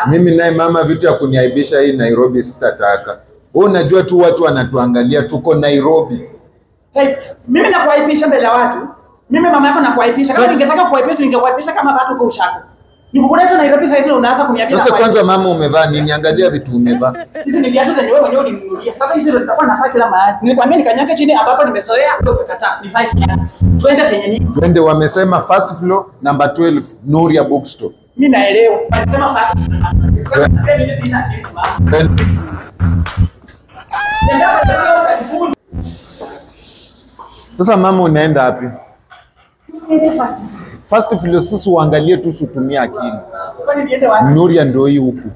Mimi naye mama, vitu ya kuniaibisha hii Nairobi sitataka. Wewe unajua tu watu wanatuangalia, tuko Nairobi. Hey, mimi nakuaibisha mbele ya watu. Mimi mama yako nakuaibisha. Kama ningetaka kuaibisha ningekuaibisha kama watu kwa ushako. Nikukuleta Nairobi sasa hivi unaanza kuniambia. Sasa kwanza mama umevaa nini? Angalia vitu umevaa. Hizi ni viatu zenye wewe mwenyewe ulininunulia. Sasa hizi ndio nitakuwa nafaa kila mahali. Nilikwambia nikanyake chini ambapo nimezoea ndio ukakataa. Nivae viatu. Twende zenye nini? Twende, wamesema first floor number 12 Nuria Bookstore. Mimi naelewa. Walisema first. Sasa mama unaenda wapi? First floor sisi uangalie tu usitumie akili. Kwani niende wapi? Nuria ndio hii huku.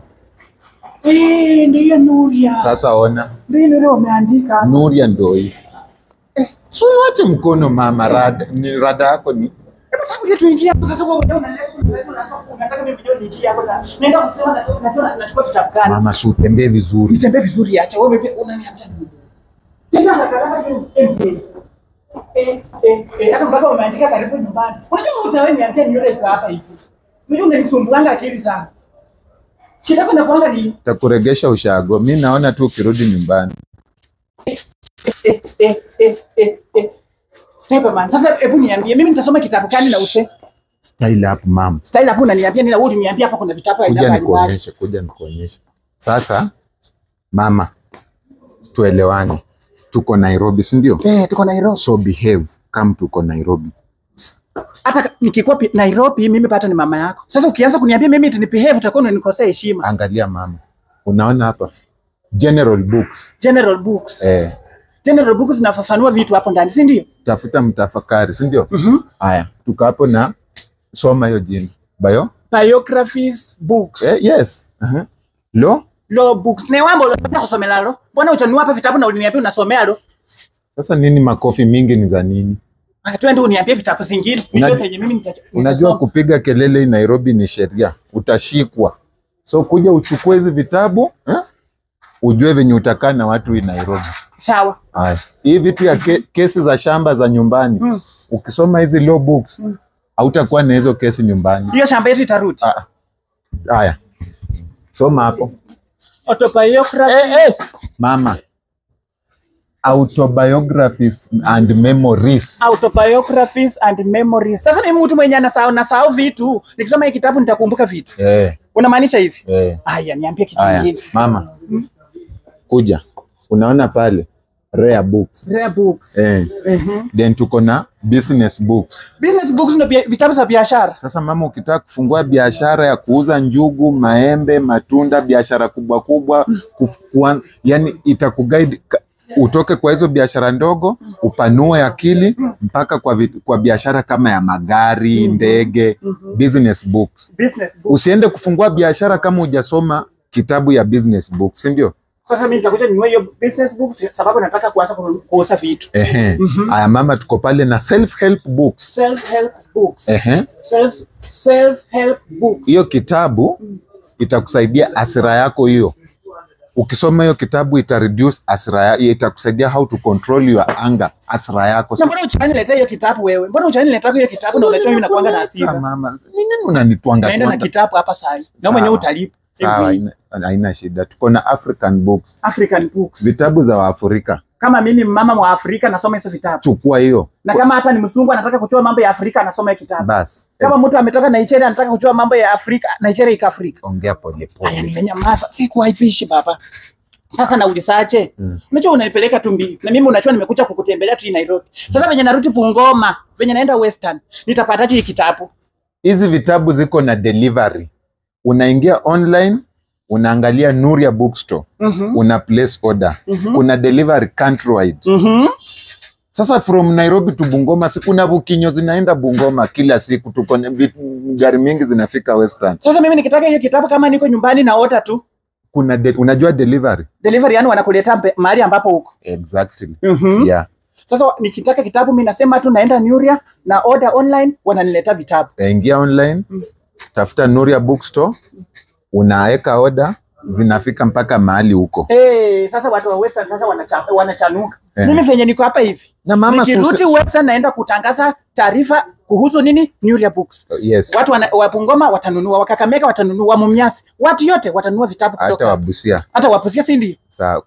Eh, ndio Nuria. Sasa ona. Ndio Nuria wameandika. Nuria ndio hii. Usiwache mkono mama, rada. Ni rada yako ni. Hebu sasa tuingie hapo sasa wewe unaleta sasa unataka mimi ndio niingie hapo na naenda kusema na nachukua vitabu gani? Mama si utembee vizuri. Nitembee vizuri acha wewe unaniambia nini? Tena haraka tu MB. Hata mpaka umeandika karibu nyumbani. Unajua utawe niambia Nuria iko hapa hivi. Unajua unanisumbuanga akili sana. Shida yako inakuanga ni takuregesha ushago. Mimi naona tu ukirudi nyumbani. Tepa man. Sasa hebu niambie mimi nitasoma kitabu gani na use? Style up mom. Style up unaniambia nini? Wewe uniambia hapa kuna vitabu aina mbalimbali. Kuja nikuonyeshe. Sasa mama tuelewane. Tuko Nairobi, si ndio? Eh, tuko Nairobi. So behave kama tuko Nairobi. Hata nikikuwa Nairobi mimi pato ni mama yako. Sasa ukianza kuniambia mimi eti ni behave utakuwa unanikosea heshima. Angalia mama. Unaona hapa? General books. General books. Eh. General books zinafafanua vitu hapo ndani, si ndio? Tafuta mtafakari, si ndio? Haya, tuko hapo na soma hiyo jina. Biographies books. Eh, yes. Law books. Ne wambo unataka kusomea lo? Mbona utanunua hapa vitabu na uliniambia unasomea lo? Sasa nini makofi mingi ni za nini? Twende uniambie vitabu zingine. Nicho zenye mimi unajua kupiga kelele Nairobi ni sheria, utashikwa. So kuja uchukue hizi vitabu, eh? Ujue venye utakaa na watu in Nairobi. Sawa. Haya. Hii vitu ya kesi za shamba za nyumbani. Ukisoma hizi law books, hautakuwa na hizo kesi nyumbani. Hiyo shamba yetu itarudi. Haya. Soma hapo. Autobiography. Mama. Autobiographies and memories. Autobiographies and memories. Sasa mimi mtu mwenye anasahau vitu, nikisoma hiki kitabu nitakumbuka vitu. Unamaanisha hivi? Haya, niambie kitu kingine. Mama. Kuja. Unaona pale rare books. Rare books. Then tuko na business books. Business books ndio vitabu za biashara. Sasa mama ukitaka kufungua biashara ya kuuza njugu, maembe, matunda, biashara kubwa kubwa, yani itakuguide utoke kwa hizo biashara ndogo, upanue akili mpaka kwa biashara kama ya magari, ndege, business books. Business books. Usiende kufungua biashara kama hujasoma kitabu ya business books, si ndio? Sasa mimi nitakuja ninunue hiyo business books sababu nataka kuanza kuuza vitu. Aya mama, tuko pale na self help books. Self help books. Self help books. Hiyo kitabu itakusaidia hasira yako hiyo. Ukisoma hiyo kitabu ita reduce hasira yako, itakusaidia how to control your anger, hasira yako. Na mbona uchani hiyo kitabu wewe? Mbona uchani hiyo kitabu na unajua mimi nakuanga na hasira? Mama, nini unanitwanga? Naenda na kitabu hapa sasa. Na mwenyewe utalipa. Sawa, haina shida. Tuko na African books. African books. Vitabu za Waafrika. Kama mimi mama wa Afrika nasoma hizo vitabu. Chukua hiyo. Na kama hata ni mzungu anataka kujua mambo ya Afrika anasoma hiyo kitabu. Bas. Kama mtu ametoka Nigeria anataka kujua mambo ya Afrika, Nigeria iko Afrika. Ongea pole pole. Aya, nimenyamaza. Sikuaibishi baba. Sasa naulizaje? Unajua unanipeleka tumbi. Na mimi unajua nimekuja kukutembelea tu Nairobi. Sasa venye narudi Bungoma, venye naenda Western, nitapataje hii kitabu? Hizi vitabu ziko na delivery. Unaingia online, unaangalia Nuria Bookstore, una place order, kuna delivery countrywide. Sasa from Nairobi to Bungoma, si kuna bukinyo zinaenda Bungoma kila siku, tuko gari mingi zinafika Western. Sasa mimi nikitaka hiyo kitabu kama niko nyumbani na order tu. Kuna unajua delivery? Delivery yani wanakuleta mahali ambapo uko. Exactly. Yeah. Sasa nikitaka kitabu mimi nasema tu naenda Nuria na order online, wananileta vitabu. Ingia online, tafuta Nuria Bookstore, unaweka order, zinafika mpaka mahali huko. Sasa watu wa Western sasa wanachanuka. Mimi venye niko hapa hivi. Na mama Nikirudi Western naenda kutangaza taarifa kuhusu nini? Nuria Books. Yes. Watu wa Bungoma watanunua, wa Kakamega watanunua, wa Mumias, watu yote watanunua vitabu Hata kutoka Wabusia. Hata Wabusia, si ndio? Sawa.